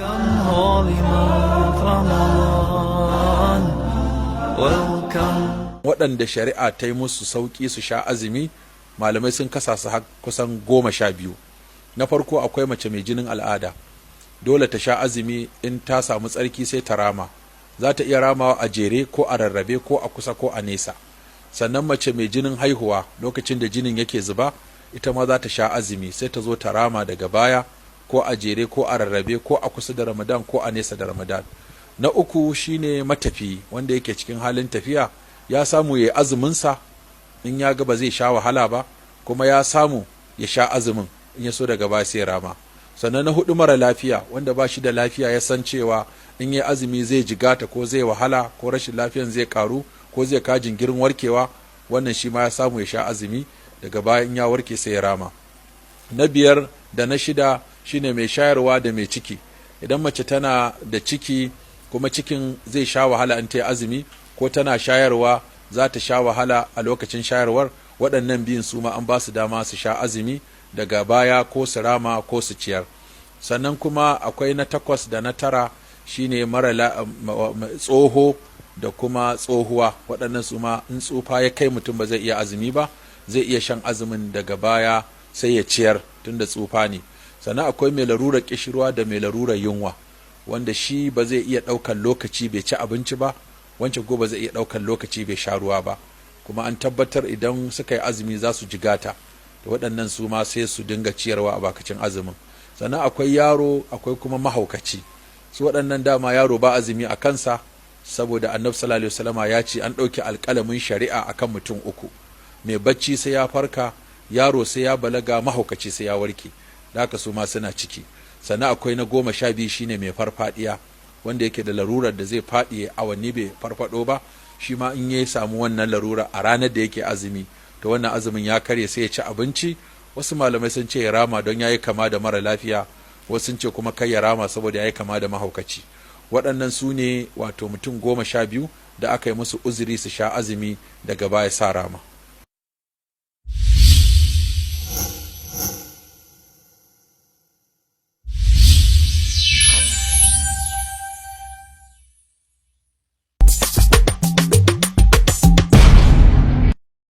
Welcome, holy month Ramadan. Welcome. Waɗanda shari'a ta yi musu sauƙi su sha azumi, malamai sun kasa su har kusan 12. Na farko, akwai mace mai jinin al'ada. Dole ta sha azumi, in ta samu tsarki sai ta rama. Za ta iya ramawa a jere ko a rarrabe ko a kusa ko a nesa. Sannan mace mai jinin haihuwa, lokacin da jinin yake zuba, ita ma za ta sha azumi, sai ta zo ta rama daga baya, ko a jere ko a rarrabe ko a kusa da Ramadan ko a nesa da Ramadan. Na uku shine matafi wanda yake cikin halin tafiya, ya samu ya yi azuminsa in ya ga ba zai sha wahala ba, kuma ya samu ya sha azumin, in ya so daga baya sai rama. Sannan na hudu, mara lafiya, wanda ba shi da lafiya, ya san cewa in ya azumi zai jigata ko zai wahala ko rashin lafiyan zai karu ko zai ka jinkirin warkewa, wannan shi ma ya samu ya sha azumi, daga baya in ya warke sai ya rama. Na biyar da na shida shine mai shayarwa da mai ciki. Idan mace tana da ciki kuma cikin zai sha wahala in ta yi azumi, ko tana shayarwa za ta sha wahala a lokacin shayarwar, waɗannan biyun su ma an ba su dama su sha azumi, daga baya ko su rama ko su ciyar. Sannan kuma akwai na takwas da na tara, shine mara tsoho da kuma tsohuwa. Waɗannan su ma in tsufa ya kai mutum ba zai iya azumi ba, zai iya shan azumin, daga baya sai ya ciyar, tunda tsufa ne. Sannan akwai mai larurar ƙishirwa da mai larurar yunwa, wanda shi ba zai iya ɗaukan lokaci bai ci abinci ba, wancan ko ba zai iya ɗaukan lokaci bai sha ruwa ba, kuma an tabbatar idan suka yi azumi za su jigata, da waɗannan su ma sai su dinga ciyarwa a bakacin azumin. Sannan akwai yaro, akwai kuma mahaukaci. Su waɗannan dama yaro ba azumi a kansa, saboda Annabi sallallahu alaihi wasallama ya ce an ɗauki alƙalamin shari'a akan mutum uku: mai bacci sai ya farka, yaro sai ya balaga, mahaukaci sai ya warke. Da haka su ma suna ciki. Sannan akwai na 12, shine mai farfadiya, wanda yake da larurar da zai faɗi awanni bai farfado ba. Shi ma in ya samu wannan larura a ranar da yake azumi, to wannan azumin ya karye, sai ya ci abinci. Wasu malamai sun ce ya rama don ya yi kama da mara lafiya, wasu sun ce kuma kai ya rama saboda ya yi kama da mahaukaci. Waɗannan su ne wato mutum 12 da aka yi musu uzuri su sha azumi, daga baya sa rama.